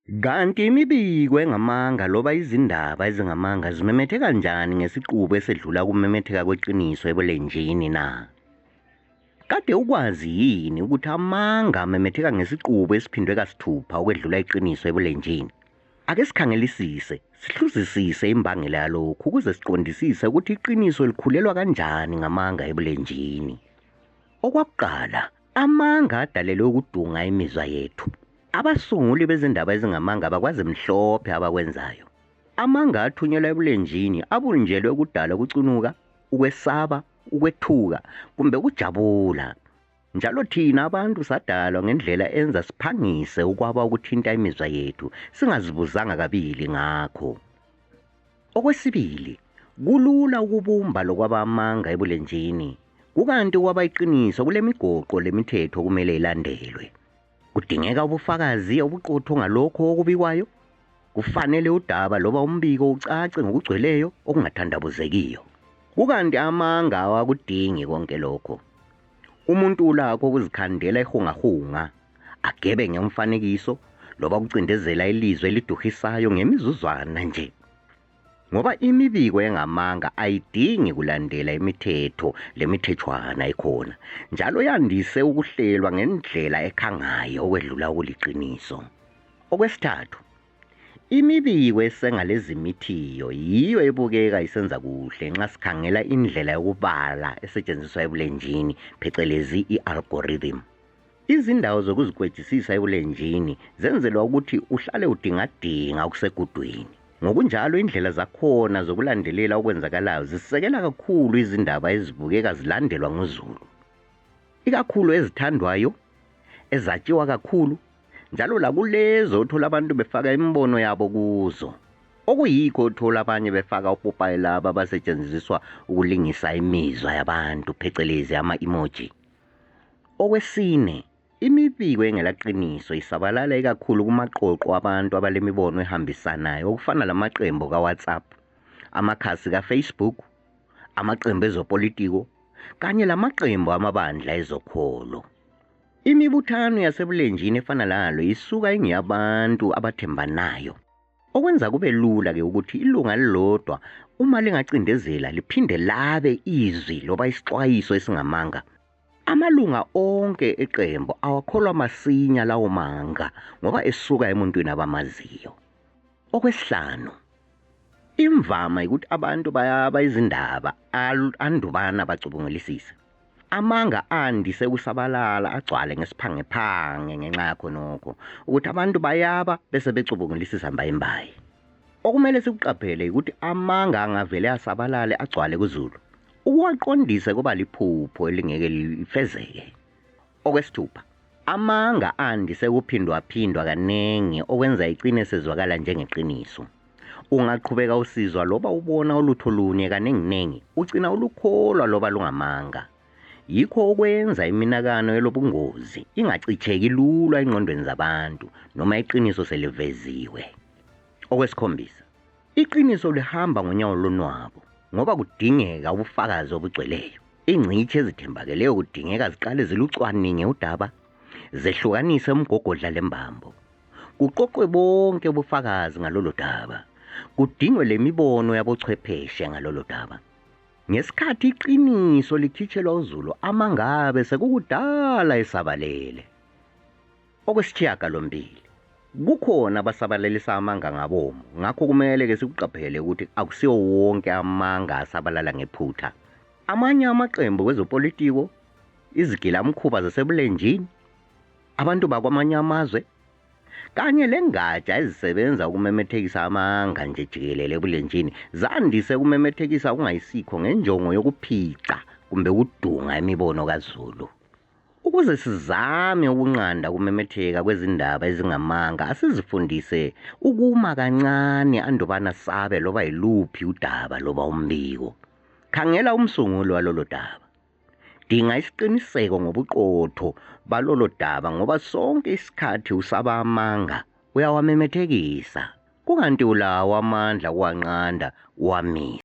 Kanti imibiko engamanga loba izindaba ezingamanga zimemetheka kanjani ngesiqubu esedlula ukumemetheka kweqiniso ebulenjini na? Kade ukwazi yini ukuthi amanga amemetheka ngesiqubu esiphindwe kasithupha ukwedlula iqiniso ebulenjini? Ake sikhangelisise, sihluzisise imbangela yalokhu ukuze siqondisise ukuthi iqiniso likhulelwa kanjani ngamanga ebulenjini. Okwakuqala, amanga adalelwe ukudunga imizwa yethu. Abasunguli bezindaba ezingamanga bakwazi mhlophe abakwenzayo. Amanga athunyelwa ebulenjini abunjelwe ukudala ukucunuka, ukwesaba, ukwethuka, kumbe ukujabula. Njalo thina abantu sadalwa ngendlela enza siphangise ukwaba ukuthinta imizwa yethu singazibuzanga kabili ngakho. Okwesibili, kulula ukubumba lokwaba amanga ebulenjini, kukanti ukwaba iqiniso kule migoqo lemithetho kumele ilandelwe. Kudingeka ubufakazi obuqotho ngalokho okubikwayo. Kufanele udaba loba umbiko ucace ngokugcweleyo okungathandabuzekiyo. Kukanti amanga awakudingi konke lokho. Umuntu ulakho ukuzikhandela ihungahunga, agebe ngemfanekiso loba kucindezela ilizwe eliduhisayo ngemizuzwana nje. Ngoba imibiko engamanga ayidingi kulandela imithetho lemithethwana ikhona, njalo yandise ukuhlelwa ngendlela ekhangayo okwedlula ukuliqiniso. Okwesithathu, imibiko esengalezimithiyo yiyo ebukeka isenza kuhle nxa sikhangela indlela yokubala esetshenziswa ebulenjini phecelezi i-algorithm. Izindawo zokuzikwejisisa ebulenjini zenzelwa ukuthi uhlale udingadinga okusegudwini. Ngokunjalo indlela zakhona zokulandelela okwenzakalayo zisekela kakhulu izindaba ezibukeka zilandelwa nguzulu. Ikakhulu ezithandwayo, ezatshiwa kakhulu, njalo lakulezo uthola abantu befaka imibono yabo kuzo. Okuyikho uthola abanye befaka upopayi laba abasetshenziswa ukulingisa imizwa yabantu phecelezi ama-emoji. Okwesine, imibiko engelaqiniso isabalala ikakhulu kumaqoqo abantu abalemibono ehambisanayo okufana lamaqembu ka-WhatsApp, amakhasi ka-Facebook, amaqembu ezopolitiko, kanye lamaqembu amabandla ezokholo. Imibuthano yasebulenjini efana nalo isuka ingeyabantu abathembanayo, okwenza kube lula-ke ukuthi ilunga lilodwa uma lingacindezela liphinde labe izwi loba isixwayiso esingamanga. Amalunga onke eqembu awakholwa masinya lawo manga ngoba esuka emuntwini abamaziyo. Okwesihlanu, imvama ukuthi abantu bayaba izindaba andubana bacubungelisise. Amanga andise ukusabalala agcwale ngesiphangephange ngenxa yakho nokho ukuthi abantu bayaba bese becubungelisisa mbayimbayi. Okumele sikuqaphele ukuthi amanga angavele asabalale agcwale kuzulu, ukuwaqondise kuba liphupho elingeke lifezeke. Okwesithupha, amanga andise ukuphindwaphindwa kanengi okwenza iqine sezwakala njengeqiniso. Ungaqhubeka usizwa loba ubona ulutho lunye kanenginengi ugcina ulukholwa loba lungamanga. Yikho okwenza iminakano elobungozi ingacitheki lula engqondweni zabantu noma iqiniso seliveziwe. Okwesikhombisa, iqiniso lihamba ngonyawo lonwabo ngoba kudingeka ubufakazi obugcweleyo. Ingcitshi ezithembakeleyo kudingeka ziqale zilucwaninge udaba, zehlukanise umgogodla lembambo, kuqoqwe bonke ubufakazi ngalolo daba, kudingwe lemibono yabochwepheshe ngalolo daba. Ngesikhathi iqiniso likhitshelwa uzulu amangabe sekukudala esabalele. Okwesishiyagalombili, kukhona abasabalalisa amanga ngabomo, ngakho kumele-ke sikuqaphele ukuthi akusiwo wonke amanga asabalala ngephutha. Amanye amaqembu kwezopolitiko, izigilamkhuba zasebulenjini, abantu bakwamanye amazwe, kanye lengatsha ezisebenza ukumemethekisa amanga nje jikelele ebulenjini zandise ukumemethekisa okungayisikho ngenjongo yokuphica kumbe ukudunga imibono kaZulu. Ukuze sizame ukunqanda ukumemetheka kwezindaba ezingamanga, asizifundise ukuma kancane andubana sabe loba yiluphi udaba loba umbiko. Khangela umsungulo walolo daba. Dinga isiqiniseko ngobuqotho balolo daba ngoba sonke isikhathi usaba amanga uyawamemethekisa, kukanti ulawo amandla kuwanqanda uwamisa.